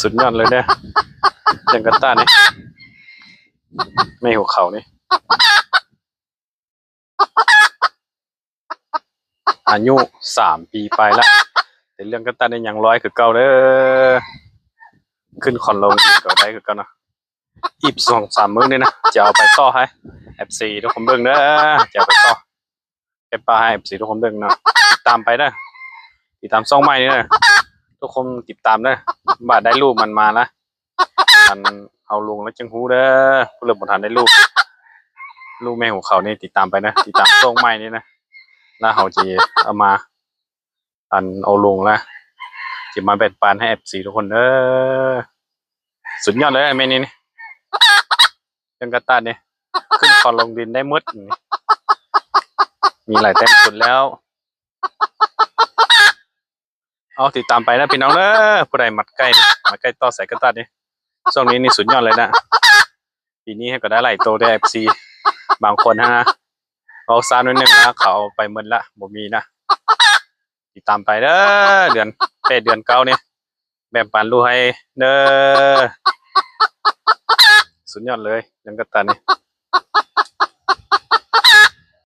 ສຸດຍອດເລີຍເດີ ເລື່ອງກະຕ່າຍນີ້ ແມ່ຫູເຂົານີ້ ອາຍຸສາມປີປາຍລະ ແຕ່ເລື່ອງກະຕ່າຍນີ້ຍັງລອຍຄືເກົ່າເດີ ຂຶ້ນຄອນລົງດິນກໍໄດ້ຄືເກົ່າເນາະ. ອີກສອງສາມມື້ນີ້ນະ ຈະເອົາໄປຕໍ່ໃຫ້ເອັຟຊີທຸກຄົນເບິ່ງເດີ ຈະເອົາໄປຕໍ່ ເກັບປາໃຫ້ເອັຟຊີທຸກຄົນເບິ່ງເນາະ. ຕິດຕາມໄປເດີ ຕິດຕາມຊ່ອງໃໝ່ນີ້ເດີ ທຸກຄົນຕິດຕາມເດີ ວ່າໄດ້ລູກມັນມາລະ ອັນເອົາລົງແລ້ວຈຶ່ງຮູ້ເດີ ຜູ້ເລີກບໍ່ທັນໄດ້ລູກ ລູກແມ່ຫູເຂົານີ້ ຕິດຕາມໄປເດີ ຕິດຕາມຊ່ອງໃໝ່ນີ້ນະ ແລ້ວເຮົາຈະເອົາມາ ອັນເອົາລົງລະ ຈະມາແບ່ງປັນໃຫ້ເອັຟຊີທຸກຄົນເດີ. ສຸດຍອດເລີຍແມ່ນີ້ນີ້ ເລື່ອງກະຕ່າຍນີ້ ຂຶ້ນຄອນລົງດິນໄດ້ໝົດນີ້ ມີຫຼາຍແຕ້ມສຸດແລ້ວ. ເອົາ ຕິດຕາມໄປນະພີ່ນ້ອງເດີ ຜູ້ໃດມັກໄກ່ ມັກໄກ່ຕໍ່ສາຍກະຕ່າຍນີ້ ຊ່ວງນີ້ນີ້ສຸດຍອດເລີຍນະ. ປີນີ້ເຮົາກໍໄດ້ຫຼາຍໂຕເດີເອັຟຊີ ບາງຄົນຫັ້ນນະ ເວົ້າຊ້າໜ້ອຍໜຶ່ງນະ ເຂົາເອົາໄປໝົດລະ ບໍ່ມີນະ. ຕິດຕາມໄປເດີ ເດືອນແປດເດືອນເກົ້ານີ້ ແບ່ງປັນລູກໃຫ້ເດີ. ສຸດຍອດເລີຍ ເລື່ອງກະຕ່າຍນີ້